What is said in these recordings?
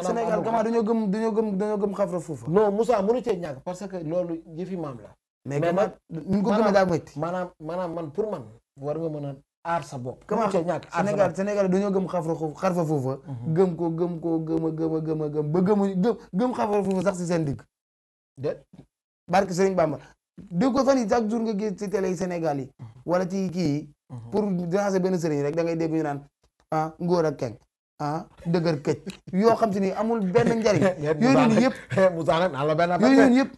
Sénégal comment dañoo gëm xafra fuufa. non Moussa mënu cee ñàkk parce que loolu jëfi maam la. mais nag ñu ko gëmee daa métti. maanaam man pour man war nga mën a aar sa bopp. comment cee ñàkk Sénégal dañoo gëm xarfa fuufa. gëm ko ba gëm xafra fuufa sax si seen digg. déet barke Sëriñ Bamba dégg ko fan yi chaque jour nga gis ci télé Sénégal yi wala ci kii yi pour dénoncer benn sëriñ rek da ngay dégg ñu naan ngóor ak keng dëgër këj yoo xam si ni amul benn njariñ yooyu noonu yëpp Moussa nag la benn yooyu noonu yëpp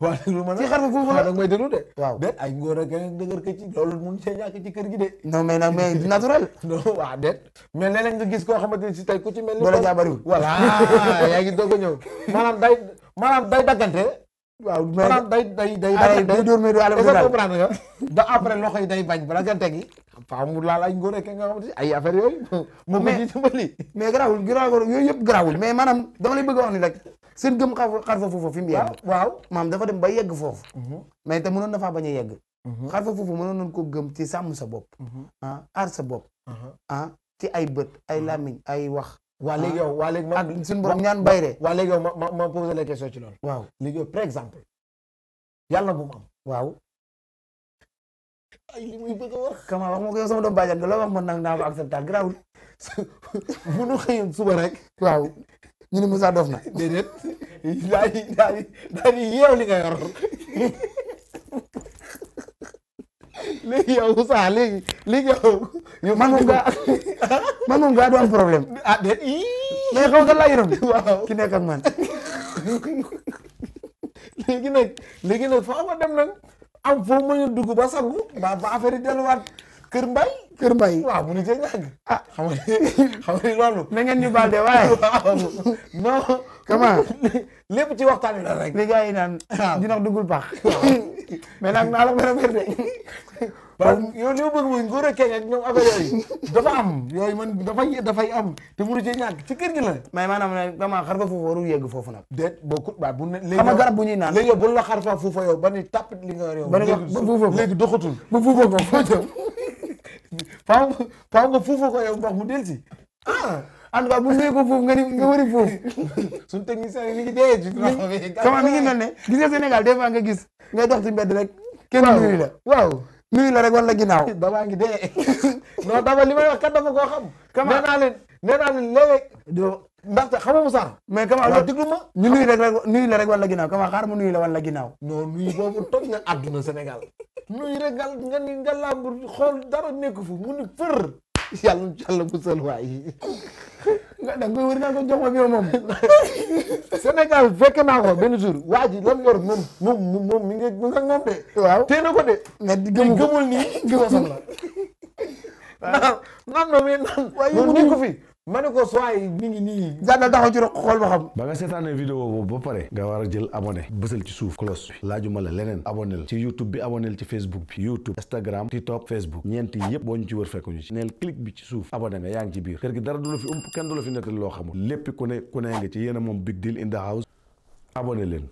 ci xarfa foofu la da may déglu de waaw déet ay ngóor ak keng dëgër këj loolu mun see ñàkk ci kër gi de non mais nag mais naturel non waaw déet mais léeg-léeg nga gis koo xamante ni si tey ku ci mel ni doole jaa bariwul voilà yaa ngi doog a ñëw maanaam day daggante waaw maanaam day dóor mais du àll comprendre nga da après loxo yi day bañ bala nga tegi faa mu laal ay ngóor nga xamante ay affaire yooyu moo ko ji dimbali mais garaawul yooyu yëpp garaawul mais maanaam dama lay bëgg a wax ni rek seen gëm xarfa foofu fi mu yegg waaw maam dafa dem ba yegg foofu mais te mënoon na faa bañ a yegg xarfa foofu mënoon nañ ko gëm ci sàmm sa bopp aar sa bopp ci ay bët ay làmmiñ ay wax waa léegi yow waa léegi ak suñu borom ñaan bayre waa léegi yow ma posé la question ci loolu waaw léegi yow par exemple yàlla bu mu am waaw ay li muy bëgg a wax kama wax ma ko yow sama doom bàjjan la wax man nag naa ko accepté grawul bu nu xëyoon suba rek waaw ñu ne Moussa dof na déedéet daal di yeew li nga yor léegi yow Moussa léegi yow man moom gaa du am problème déet mais xaw nga laa yërëm waaw ki nekk ak man léegi nag foo ma dem nag am foo mën a dugg ba sangu ba affaire yi delluwaat kër mbay waaw mu ni cee ñàkk xam nga loolu na ngeen ñu baal de waaye non comment lépp ci waxtaan wi la rek li gars yi naan dina duggul pax mais nag naa la benn affaire de yow li ma bëgg mooy ngóor a keng ak ñoom affaire yooyu dafa am yooyu man dafay am te mënu cee ñàkk ci kër gi la mais maanaam ne vraiment xarfa foofu warul yegg foofu nag déet bokkut ba bu ne léegi xam nga garab bu ñuy naan léegi yow bu la xarfa foofa yow ba ni tàpp li nga yor yow léegi doxatul ba fuufa ko foo jëm faaw nga fuufa ko yow ndox mu del si en tout cas bu nuyu ko foofu nga wëri foofu suñu technicien yi mi ngi dee ci loxo bi comment mi ngi mel ne gis nga Sénégal des fois nga gis ngay dox ci mbedd rek kenn nuyu la waaw nuyu la rek wala ginnaaw dabaa ngi dee non dama li may wax kat dafa koo xam nee naa leen léeg-léeg ndaxte xamu Moussa mais comment waaw déglu ma ñu nuyu la rek wala ginnaaw comment xaar mu nuyu la wala ginnaaw non nuyu boobu toj na àdduna Sénégal nuyu rek nga làmbur xool dara nekku fu mu ni fër yàlla musal waay da nga koy wër naa ko jox ma bi moom Sénégal fekk naa ko benn jour waa ji lan yor moom mi ngi moom de waaw téye na ko de mais gëmul nii gëmosam la naan mais naan waaye mu nekk fi ma ne ko soy mi ngi nii jàddal taxaw ci rek xool ba xam ba nga seetaanee vidéo boobu ba pare nga war a jël abonné bësal ci suuf cloche bi laajuma la leneen abonné ci YouTube bi abonné ci Facebook bi YouTube Instagram TikTok Facebook ñeenti yëpp boo ñu ci wër fekkuñu ci neel clic bi ci suuf abonné nga yaa ngi ci biir kër gi dara du la fi kenn du la fi nettali loo xamul lépp ku ne nga ci yéen a moom Big Deal in the house abonné leen